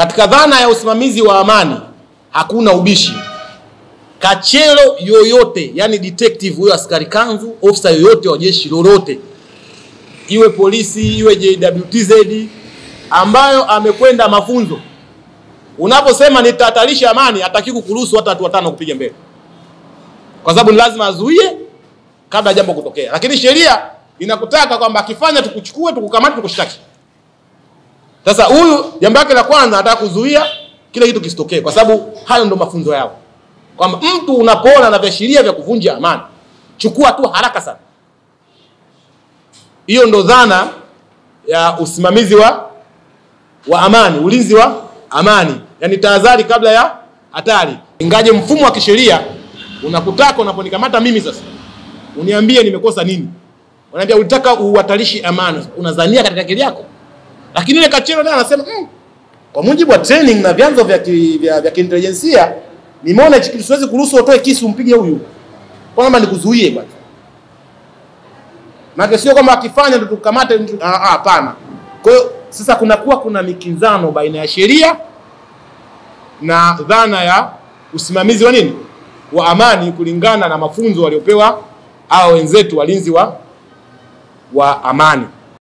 Katika dhana ya usimamizi wa amani hakuna ubishi. Kachero yoyote, yani detective huyo askari kanzu, officer yoyote wa jeshi lolote, iwe polisi, iwe JWTZ, ambayo amekwenda mafunzo, unaposema nitahatarisha amani, hataki kukuruhusu hata watu watano kupiga mbele, kwa sababu ni lazima azuie kabla jambo kutokea. Lakini sheria inakutaka kwamba akifanya tukuchukue, tukukamate, tukushtaki. Sasa huyu jambo lake la kwanza anataka kuzuia kile kitu kisitokee, kwa sababu hayo ndo mafunzo yao, kwamba mtu unapoona na viashiria vya kuvunja amani, chukua tu haraka sana. Hiyo ndo dhana ya usimamizi wa amani, ulinzi wa amani, yani tahadhari kabla ya hatari. Ingaje mfumo wa kisheria unakutaka unaponikamata mimi sasa uniambie nimekosa nini. Unaniambia ulitaka uhatarishe amani, unadhania katika akili yako. Lakini ile kachero naye anasema kwa mujibu wa training na vyanzo vya kiintelijensia nimeona hichi kitu, siwezi kuruhusu utoe kisu umpige huyu. Kwa nini nikuzuie bwana? Maana sio kama akifanya ndo tukamate, hapana. Kwa hiyo sasa kunakuwa kuna mikinzano baina ya sheria na dhana ya usimamizi wa nini? Wa amani, kulingana na mafunzo waliopewa hao wenzetu walinzi wa amani.